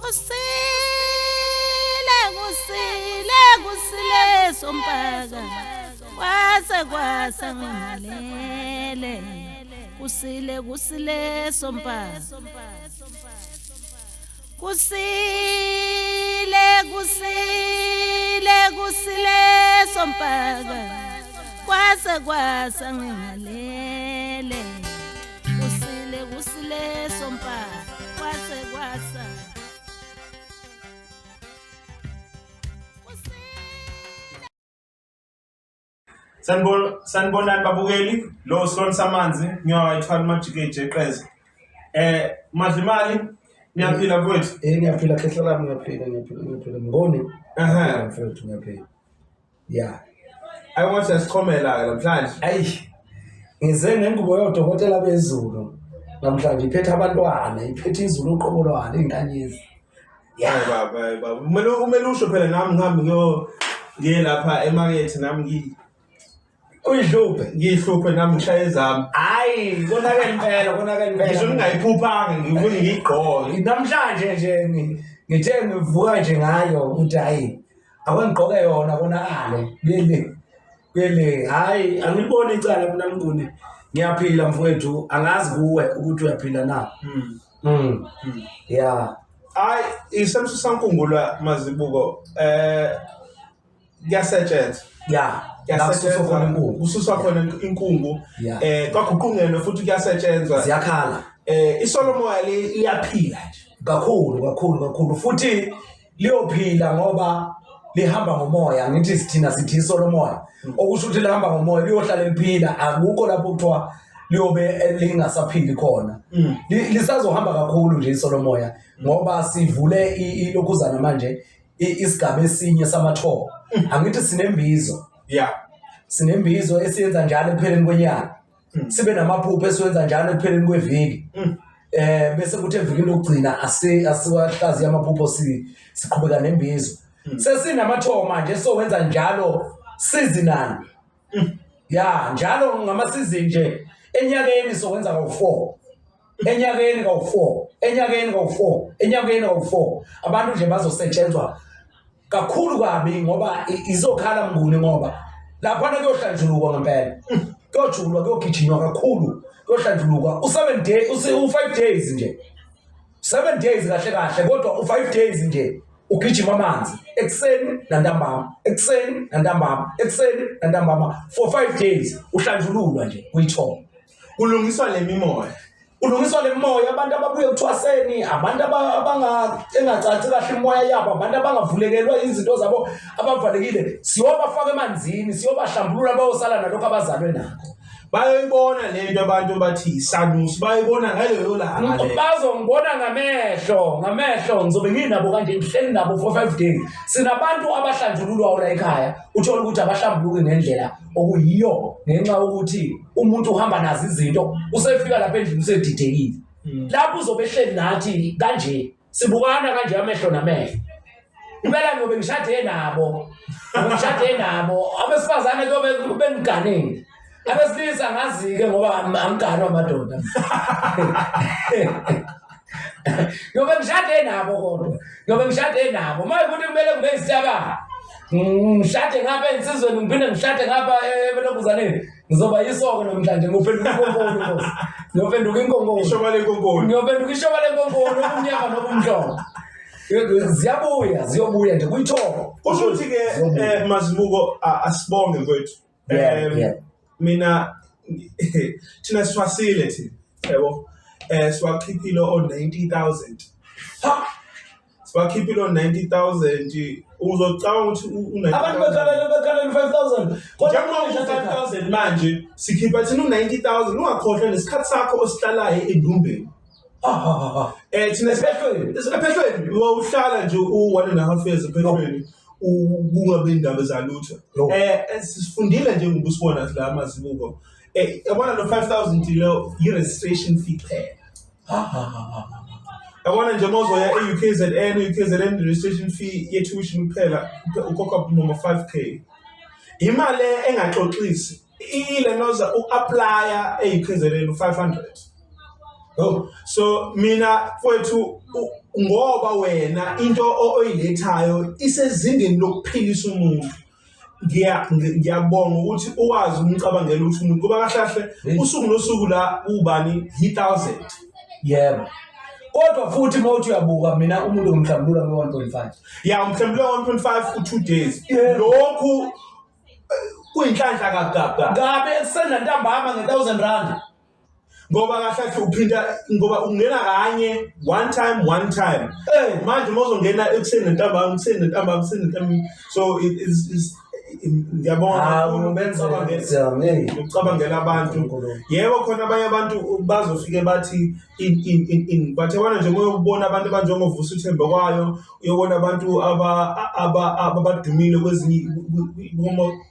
Kusile, kusile, kusile sompaka, kwase kwasa ngimalele. Kusile, kusile sompaka, kusile, kusile, kusile sompaka, kwase kwasa ngimalele. Kusile, kusile sompaka, kwase kwasa. Sanibonani babukeli, lo Silwane Samanzi, ngiyawayithwala umajikeji eqeza. Madlimali, niyaphila mfowethu? Ngiyaphila khehla lami, ngiyaphila, ngiyaphila, ngiyaphila. Ngiboni? Mfowethu, ngiyaphila. Yeah. Ayi siyasichomela-ke namhlanje. Ayi, ngize ngengubo yodokotela bezulu namhlanje, iphethe abantwana, iphethe izulu uqobo lwalo, iy'nkanyezi. Hayi baba, hayi baba. Kumele usho phela nami ngihambe ngiye lapha emakethe nami uyihluphe. Ngiyihluphe nami ngishaye ezami. Hayi, konakele impela, konakele impela. Ngisho ngingayiphuphanga, ngifuna ngiyigqoke. Namhlanje nje ngithe ngivuka nje ngayo ukuthi hayi, ake ngigqoke yona konakale. Kuyele. Kuyele, hayi, angiliboni icala mina Mnguni. Ngiyaphila mfowethu, angazi kuwe ukuthi uyaphila na. Yeah. Hayi, isemsusankungula Mazibuko. Kuyasetshenzwa. Yeah. Kuyasetshenzwa. Kususwa khona inkungu. Kususwa khona inkungu. Yeah. Kwaguqungelwe futhi kuyasetshenzwa. Ziyakhala. Isolomoya liyaphila nje. Kakhulu, kakhulu, kakhulu. Futhi liyophila ngoba lihamba ngomoya. Ngithi thina sithi isolomoya. Okusho ukuthi lihamba ngomoya, liyohlala liphila. Akukho lapho kuthiwa liyobe lingasaphili khona. Lisazohamba kakhulu nje isolomoya ngoba sivule ilokhuzana manje isigaba esinye samathoba. Angithi sinembizo. Yeah. Sinembizo esiyenza njalo ekupheleni kwenyanga. Sibe namaphupho esiwenza njalo ekupheleni kweviki. Bese kuthi evikini lokugcina asiwahlaziya amaphupho, siqhubeka nembizo. Sesinamathoba manje sowenza njalo seasonal. Ya, njalo ngama season nje enyakeni sowenza kawu-4. Enyakeni kawu-4, enyakeni kawu-4, enyakeni kawu-4. Abantu nje bazosetshenzwa kakhulu kabi ngoba izokhala Mnguni, ngoba laphana kuyohlanjulukwa ngempela. Kuyojulwa, kuyogijinywa kakhulu, kuyohlanjulukwa. U-7 day, u-5 days nje. 7 days kahle kahle, kodwa u-5 days nje ugijima amanzi ekuseni nantambama, ekuseni nantambama, ekuseni nantambama for 5 days uhlanjululwa nje kuyithoba. Kulungiswa le mimoya. Kulungiswa le mimoya, abantu ababuye ekuthwaseni, abantu engacaci kahle imoya yabo, abantu abangavulekelwa izinto zabo abavalekile, siyobafaka emanzini, siyobahlambulula, bayosala nalokho abazalwe nakho. Bayoyibona le nto abantu bathi isanusi, bayibona ngaleyo langa le. Bazongibona ngamehlo, ngamehlo ngizobe nginabo kanje, ngihleli nabo for 5 days. Sinabantu abahlanjululwayo la ekhaya, uthola ukuthi abahlambuluki ngendlela okuyiyo ngenxa yokuthi umuntu uhamba nazo izinto, usefika lapha endlini usedidekile. Lapho uzobe ehleli nathi kanje, sibukana kanje amehlo namehlo. Impela ngiyobe ngishade nabo, ngishade nabo abesifazane kuyobe bengiganile, abesilisa ngazi-ke ngoba angiganwa amadoda. Ngiyobe ngishade nabo, kodwa ngiyobe ngishade nabo. Uma ukuthi kumele ngibe isitabane, ngishade ngapha ensizweni, ngiphinde ngishade ngapha ebelokuzaneni, ngizoba yisoke namhlanje, ngiyophenduka inkonkoni, Nkosi. Ngiyophenduka inkonkoni. Ishoba lenkonkoni. Ngiyophenduka ishoba lenkonkoni, okumnyama nokumhlophe. Ziyabuya, ziyobuya nje kuyithoba. Kusho ukuthi-ke, Ziyobuya. Mazibuko, asibonge mfowethu. Mina thina sithwasile thina, yabo. Siwakhiphile o-90,000. Ha! Siwakhiphile o-90,000. Uzocabanga ukuthi u-90,000. Abantu bekhalela 5,000. Kodwa Njengoba manje u-5,000 manje sikhipha thina u-90,000, ungakhohlwa nesikhathi sakho osihlalayo endumbeni. Thina Ephehlweni. Ephehlweni uhlala nje u-one and a half years ephehlweni, kungabi indaba zalutho. No. Sifundile nje ngoba usibona la Mazibuko. Yabona lo 5,000 lo i-registration fee kuphela. Yabona nje uma uzoya e-UKZN, UKZN registration fee ye-tuition kuphela ukhokha noma 5K. Imali engaxoxisi. Ile noza u-applya e-UKZN u-500. Oh. So mina mfowethu, ngoba wena into oyilethayo isezingeni lokuphilisa umuntu, ngiyabonga ukuthi ukwazi umcabangela ukuthi umuntu kuba kahle kahle usuku nosuku la ubani yi-1000. Yebo. Kodwa futhi uma uthi uyabuka, mina umuntu ngimhlambulula nge-1.5. Ya, umhlambulula 1.5 ku-2 days. Yebo. Lokhu kuyinhlanhla kagabha. Ngabe ekuseni nantambama nge-1000 rand. Ngoba kahle kahle uphinda, ngoba ungena kanye, one time, one time. Manje uma uzongena ekuseni nantambama, ekuseni nantambama, ekuseni nantambama, so it is ngiyabonga kakhulu ukucabangela abantu. Yebo, khona abanye abantu bazofike bathi in in in in but yabona nje uyobona abantu abanjengoVusi Thembekwayo, uyobona abantu abadumile kwezinye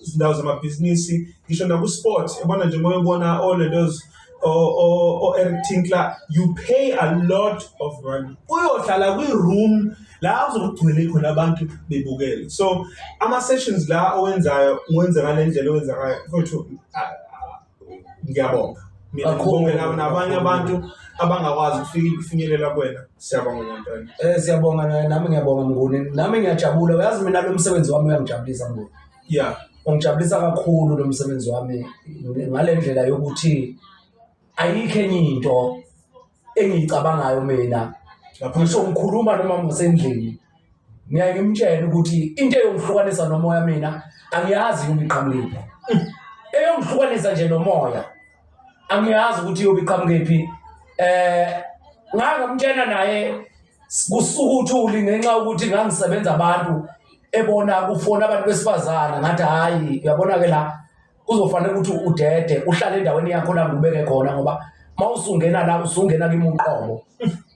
izindawo zamabhizinisi, ngisho naku-sport. Yabona nje uyobona all those o-Eric Tinkler, you pay a lot of money. Uyohlala kwi-room la uzokugcwele khona abantu bebukele. So ama-sessions la owenzayo, uwenza ngale ndlela owenza ngayo, mfowethu, ngiyabonga. Mina ngibongela nabanye abantu abangakwazi ukufinyelela kuwena. Siyabonga ngempela. Siyabonga, nami ngiyabonga Mnguni. Nami ngiyajabula. Uyazi mina lo msebenzi wami uyangijabulisa Mnguni. Yeah. Ungijabulisa kakhulu lo msebenzi wami ngale ndlela yokuthi ayikho enye into engiyicabangayo mina. Ngisho ngikhuluma noma ngisendlini, ngiyaye ngimtshele ukuthi into eyongihlukanisa nomoya mina angiyazi yona iqhamukephi. Eyongihlukanisa nje nomoya angiyazi ukuthi iyobe iqhamukephi. Ngangamtshela naye kusuka uthuli ngenxa yokuthi ngangisebenza abantu ebona kufona abantu besifazana, ngathi hayi uyabona ke la kuzofanele ukuthi udede uhlale endaweni yakho la ngubeke khona, ngoba mawusungena la usungena kimi uqobo,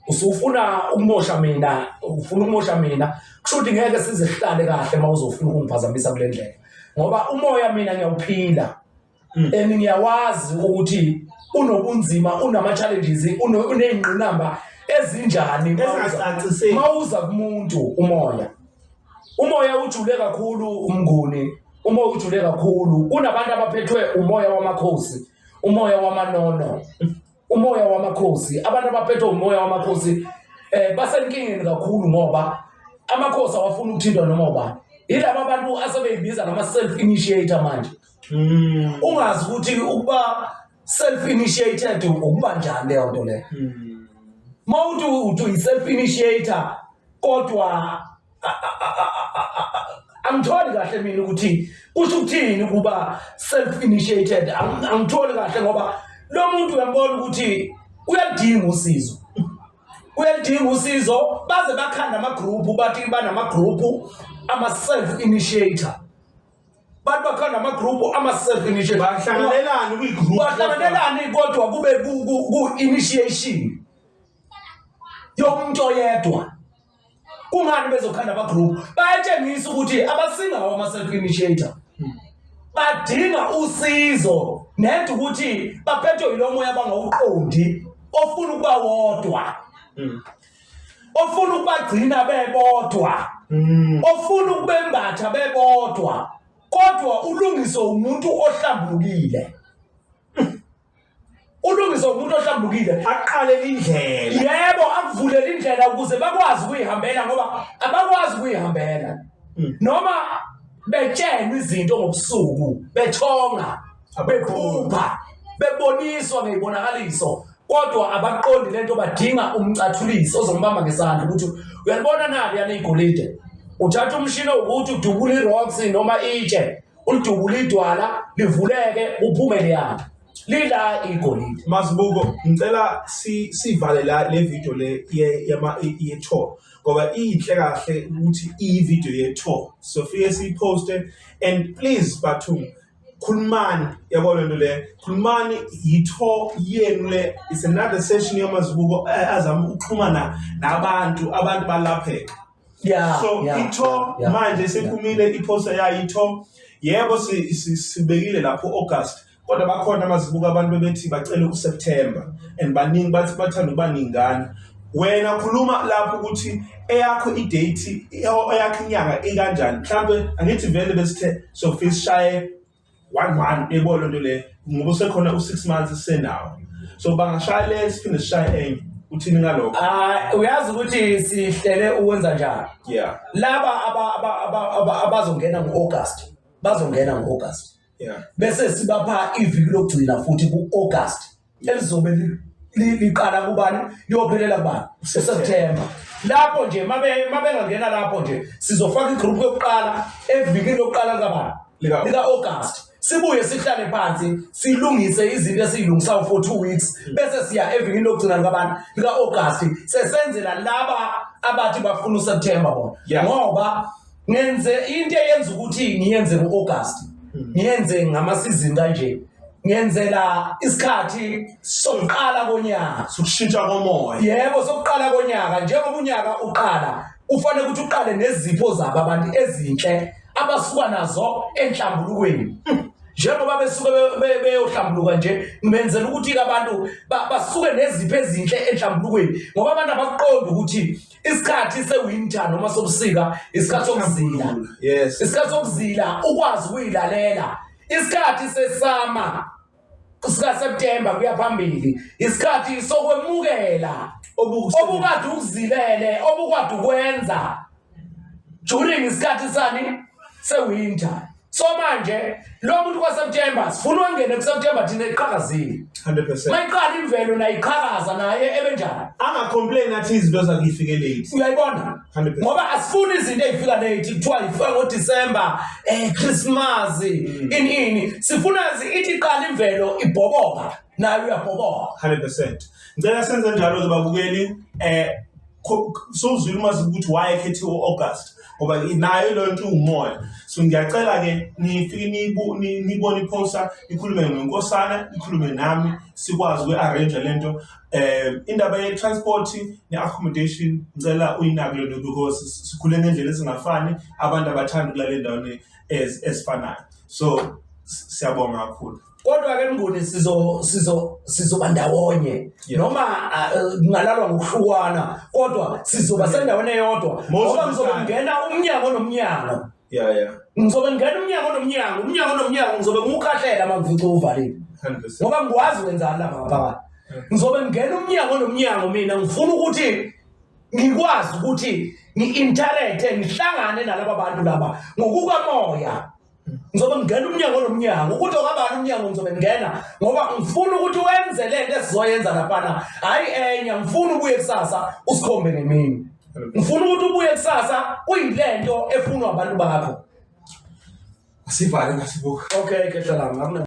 usufuna ukumosha mina, ufuna ukumosha mina, kusho ukuthi ngeke size sihlale kahle mawuzofuna ukungiphazamisa kule ndlela, ngoba umoya mina ngiyawuphila and ngiyawazi ukuthi unobunzima, unama challenges, uneyingqinamba ezinjani ezingacaciseki mawuza kumuntu. Umoya ujule kakhulu uMnguni, umoya ujule kakhulu. Kunabantu abaphethwe umoya wamakhosi, umoya wamanono, umoya wamakhosi. Abantu abaphethwe umoya wamakhosi basenkingeni kakhulu, ngoba amakhosi awafuni ukuthintwa noma ubani. Yilaba abantu asebeyibiza ngama self initiator manje. Ungazi ukuthi ukuba self initiated ukuba njani leyo nto leyo. Mawuthi uthi uyi self initiator, kodwa angitholi kahle mina ukuthi kusho ukuthini ukuba self initiated. Angitholi kahle, ngoba lo muntu uyambona ukuthi uyalidinga usizo, uyalidinga usizo. Baze bakhanda ama-group, bathi banama-group ama-self initiator, bathi bakhanda ama-group ama-self initiator. Bahlanganelani kwi-group? Bahlanganelani kodwa kube ku-initiation yomuntu oyedwa? Kungani bezokhanda ama-group? Bayatshengisa ukuthi abasingawo ama-self initiator, badinga usizo nento ukuthi baphethwe yilo moya bangawuqondi, ofuna ukuba wodwa, ofuna ukubagcina bebodwa, ofuna ukubembatha bebodwa. Kodwa ulungiswe umuntu ohlambulukile, ulungiswe umuntu ohlambulukile. Aqale indlela. Yebo, akuvulele indlela ukuze bakwazi ukuyihambela, ngoba abakwazi ukuyihambela noma betshelwa izinto ngobusuku, bethonga, bephupha, beboniswa ngeyibonakaliso, kodwa abaqondi lento. Badinga umcathulisi ozombamba ngesandla ukuthi uyalibona nali yana igolide, uthatha umshini ukuthi udubule i-rocks noma itshe, ulidubule idwala livuleke, uphume liyana lila igolide. Mazibuko, ngicela sivale la le video le ye tour, ngoba inhle kahle ukuthi iyi video ye tour, so fike siyiposte. And please bathu, khulumani, yabo lento le, khulumani, yi-tour yenu le. It's another session yamazibuko azama ukuxhumana nabantu, abantu balapheka. So i-tour manje sephumile, i-poster yayo i-tour. Yebo, sibekile lapho August, kodwa bakhona amazibuko abantu bebethi bacela uSeptember, and baningi bathi bathanda ukuba ningana. Wena khuluma lapho ukuthi eyakho i-date, eyakho inyanga ikanjani. Mhlambe angithi vele besithe sofisa sishaye 1 1, yebo lento le. Ngoba usekhona u6 months senawo. So bangashaya le siphinde sishaye enye. Uthini ngalokho? Ah, uyazi ukuthi sihlele ukwenza njani? Yeah. Laba abazongena ngo-August, bazongena ngo-August. Yeah. Bese sibapha iviki lokugcina futhi ku-August elizobe liqala kubani liyophelela kubani uSeptember. Lapho nje mabengangena lapho nje sizofaka igroup yokuqala evikini lokuqala likabani lika-August. Sibuye sihlale phansi silungise izinto esiyilungisayo for 2 weeks bese siya evikini lokugcina likabani lika-August sesenzela laba abathi bafuna uSeptember bona. Ngoba ngenze into eyenza ukuthi ngiyenze ngo-August, ngiyenze ngama-season kanje, ngenzela isikhathi sokuqala konyaka, sokushintsha komoya. Yebo, sokuqala konyaka. Njengoba unyaka uqala ufanele ukuthi uqale nezipho zabo abantu ezinhle abasuka nazo enhlambulukweni. Njengoba besuke beyohlambuluka nje, ngibenzela ukuthi abantu basuke nezipho ezinhle enhlambulukweni, ngoba abantu abakuqondi ukuthi isikhathi sewinter noma sobusika isikhathi sokuzila. Yes. Isikhathi sokuzila ukwazi ukuyilalela. Isikhathi sesama sika September kuya phambili, isikhathi sokwemukela obukade ukuzilele, obukade ukwenza during isikhathi sani sewinter. So manje lo muntu kwaSeptember sifuna angene kuSeptember thina eqhakazile. 100%. Mayiqala imvelo nayiqhakaza naye ebenjani? Angacomplain athi izinto zakhe ifike late. Uyayibona? 100%. Ngoba asifuni izinto ezifika late kuthiwa ifika ngoDecember, Christmas, ini. Sifuna ithi iqala imvelo ibhoboka nayo uyabhoboka. 100%. Ngicela senze njalo ke babukeli, sowuzwile umazi ukuthi why ekhethiwe uAugust, ngoba nayo leyo nto umoya. So ngiyacela ke nifike nibone iposter, nikhulume noNkosana, nikhulume nami, sikwazi ukuarrange lento. Indaba ye transport ne accommodation ngicela uyinake lento because sikhule ngendlela ezingafani, abantu abathanda ukulala endaweni ezifanayo. So siyabonga kakhulu. Kodwa ke Mnguni sizoba ndawonye. Noma kungalalwa ngokuhlukana, kodwa sizoba sendaweni eyodwa. Ngoba ngizobe ngena umnyango nomnyango. Yeah, yeah. Ngizobe ngena umnyango nomnyango, umnyango nomnyango ngizobe ngiwukhahlela uma ngifica uvalile. 100%. Ngoba ngikwazi ukwenzani lapha ngaphakathi. Ngizobe ngena umnyango nomnyango mina ngifuna ukuthi ngikwazi ukuthi ngi-interact ngihlangane nalaba bantu laba ngokukamoya. Ngizobe ngingena umnyango nomnyango, ukuthi okabani umnyango ngizobe ngingena ngoba ngifuna ukuthi wenze le nto esizoyenza laphana, hhayi enye. Ngifuna ubuye kusasa usikhombe ngemini, ngifuna ukuthi ubuye kusasa kuyile nto efunwa abantu bakho. Asivale ngasibuka. Okay, kehla lami, akunankinga.